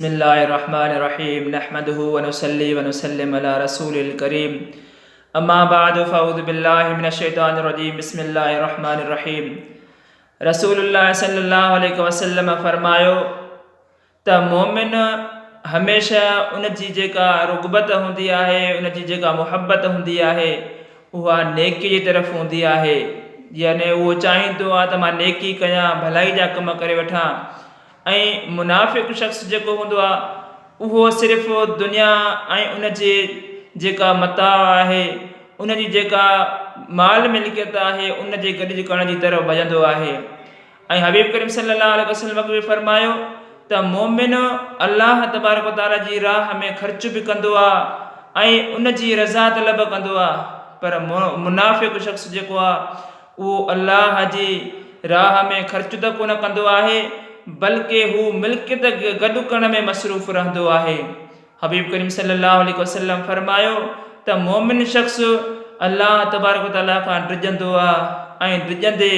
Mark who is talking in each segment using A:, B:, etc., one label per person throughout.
A: بسم الله الرحمن الرحيم نحمده ونصلي ونسلم على رسوله الڪريم اما بعد فاعوذ بالله من الشيطان الرجيم بسم الله الرحمن الرحيم رسول الله صلي الله عليه وسلم فرمايو ته مؤمن هميشه ان جي جيڪا رغبت هوندي آهي ان جي جيڪا محبت هوندي آهي اها نيڪي جي طرف هوندي آهي يعني اهو چاهيندو آهي ته مان نيڪي ڪيان ڀلائي جا ڪم ڪري وٺان ۽ منافق شخص جيڪو هوندو آهي اهو صرف دنيا ۽ ان جي جيڪا متاع آهي ان جي جيڪا مال ملڪيت آهي ان جي گڏ ڪرڻ جي طرف ڀڄندو آهي ۽ حبيب ڪريم صلي الله عليه وسلم به فرمايو ته مومن الله تبارڪ وتعالي جي راهه ۾ خرچ به ڪندو آهي ۽ ان جي رضا طلب ڪندو آهي پر منافق شخص جيڪو آهي اهو الله جي راهه ۾ خرچ ته ڪونه ڪندو آهي، بلڪه هو ملڪيت گڏ ڪرڻ ۾ مصروف رهندو آهي. حبيب ڪريم صلي الله عليه وسلم فرمايو ته مؤمن شخص الله تبارڪ وتعاليٰ کان ڊڄندو آهي ۽ ڊڄندي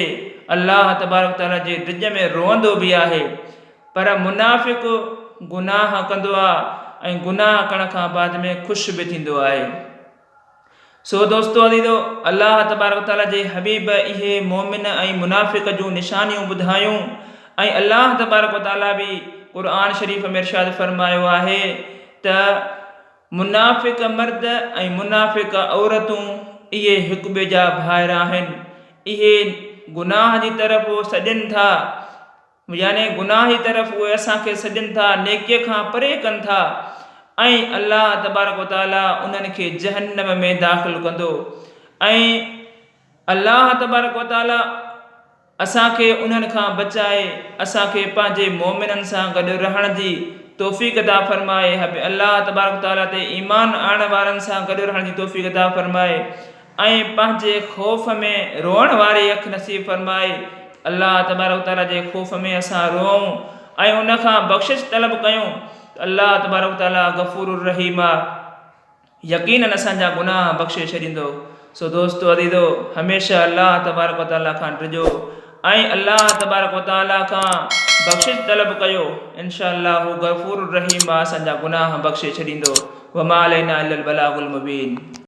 A: الله تبارڪ وتعاليٰ جي ڊڄ ۾ روئندو به آهي، پر منافق گناهه ڪندو آهي ۽ گناهه ڪرڻ کان بعد ۾ خوش به ٿيندو آهي. سو دوستو عزيزو! الله تبارڪ وتعاليٰ جي حبيب اهي مؤمن ۽ منافق جون نشانيون ٻڌايون ۽ الله تبارڪ وتعاليٰ به قرآن شريف ۾ ارشاد فرمايو آهي ته منافق مرد ۽ منافق عورتون اهي هڪ ٻئي جا ڀائر آهن اهي گناهه جي طرف سڏين ٿا يعني گناهه جي طرف اهي اسان کي سڏين ٿا، نيڪيء کان پري ڪن ٿا ۽ الله تبارڪ و تعاليٰ انهن کي جهنم ۾ داخل ڪندو ۽ الله تبارڪ و تعاليٰ اسان کي انهن کان بچائي اسان کي پنهنجي مؤمنن سان گڏ رهڻ جي توفيق عطا فرمائي الله تبارڪ و تعاليٰ تي ايمان آڻڻ وارن سان گڏ رهڻ جي توفيق عطا فرمائي ۽ پنهنجي خوف ۾ روئڻ واري اک نصيب فرمائي ته الله تبارڪ وتعاليٰ جي خوف ۾ اسان روئون ۽ ان کان بخشش طلب ڪيون ته الله تبارڪ وتعاليٰ غفور الرحيم آ يقيناً اسان جا گناهه بخشي ڇڏيندو سو دوستو عزيزو هميشه الله تبارڪ وتعاليٰ کان ڊڄو ۽ الله تبارڪ وتعاليٰ کان بخشش طلب ڪيو انشاء الله هو غفور الرحيم آ اسان جا گناهه بخشي ڇڏيندو وما علينا الا البلاغ المبين.